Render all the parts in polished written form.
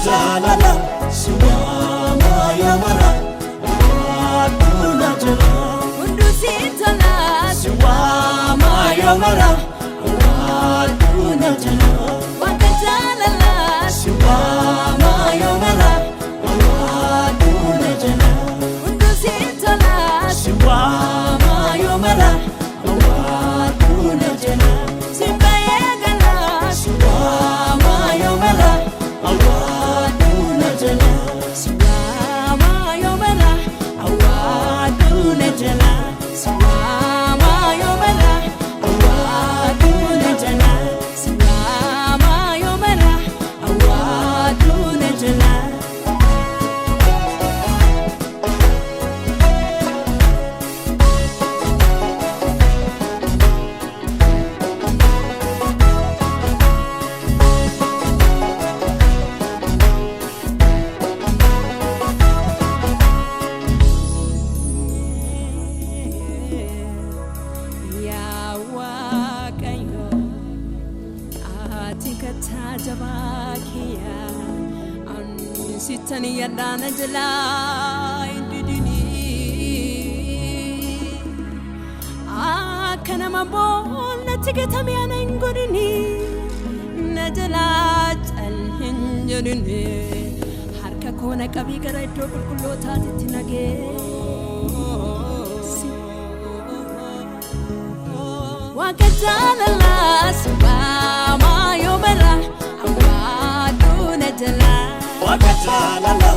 Jaalala si waamaa yoo mara waaduu na jala. Hunduu si tola. Si waamaa yoo mara waaduu na jala. Waaqa jaalala. Si waamaa yoo mara waaduu na jala. Hunduu si tola. Si waamaa yoo mara waaduu na jala. Si bayee gala. Si waamaa yoo mara waaduu na jala. Si waamaa yoo mara Waaduu na jala. Si waamaa yoo mara Waaduu na jala. Si waamaa yoo mara Waaduu na jala. Yaa Waaqayyo, ati kattaa jabaa kiyya, ani sittan yaddaana jalaa hin didini. Akka nama boollatti gatame ana hin godhini, na jalaa cal hin jedhini. Harka koo na qabii gara iddoo qulqullootaatitti na geessi. Waaqa jaalala si waamaa yoo mara waaduu na jala. Waaqa jaalala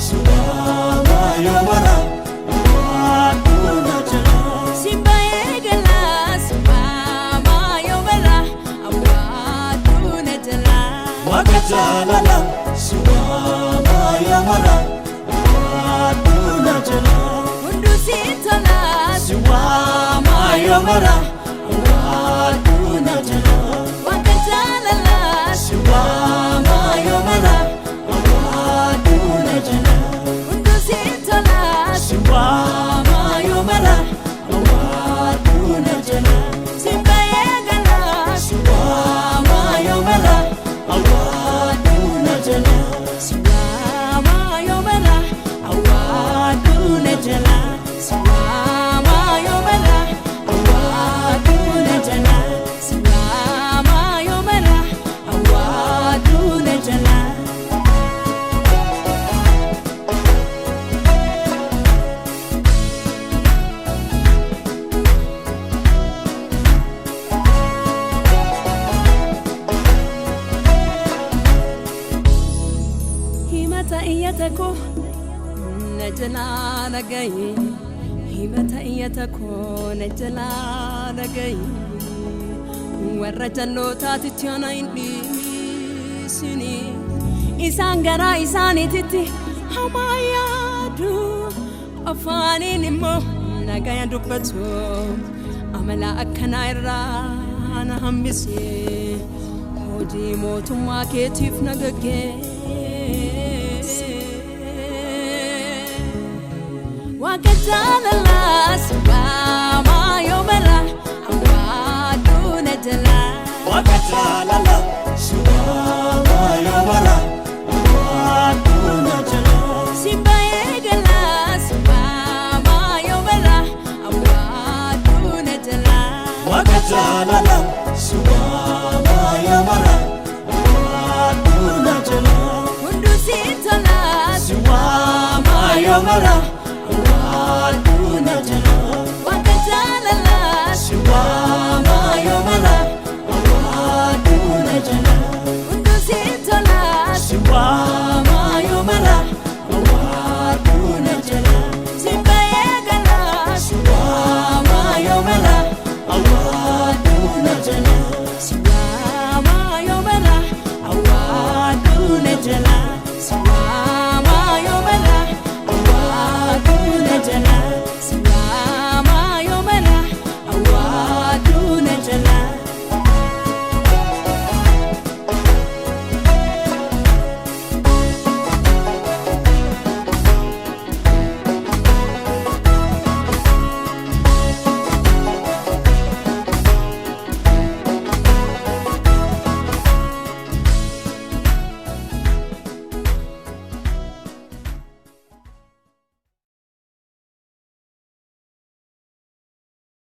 si waamaa yoo mara waaduu na jala. Si bayee gala si waamaa yoo mara waaduu na jala. Waaqa jaalala si waamaa yoo mara waaduu na jala. Hunduu si tola. Si waamaa yoo mara waaduu na jala. Waaqa jaalala. Si waamaa yoo mara waaduu na jala. Hunduu si tola. Si waamaa yoo mara waaduu na jala. Si bayee gala. Si waamaa yoo mara waaduu na jala. Si waamaa yoo mara Waaduu na jala. Si waamaa yoo mara Waaduu na jala. Si waamaa yoo mara Waaduu na jala. Himata iyyata koo na jalaa dhaga'i. Himata iyyata koo na jalaa dhaga'i. Warra jallootaatitti ana hin dhiisini. Isaan garaa isaaniititti hamaa yaadu. Afaaniin immoo nagaya dubbatu. Amala akkanaa irraa na hambisi. Hojii mootummaa keetiif na gaggeessi. Waaqa jaalala si waamaa yoo mara waaduu na jala. Waaqa jaalala si waamaa yoo mara waaduu na jala. Si bayee gala si waamaa yoo mara waaduu na jala. Waaqa jaalala si waamaa yoo mara waaduu na jala. Hunduu si tola. Si waamaa yoo mara.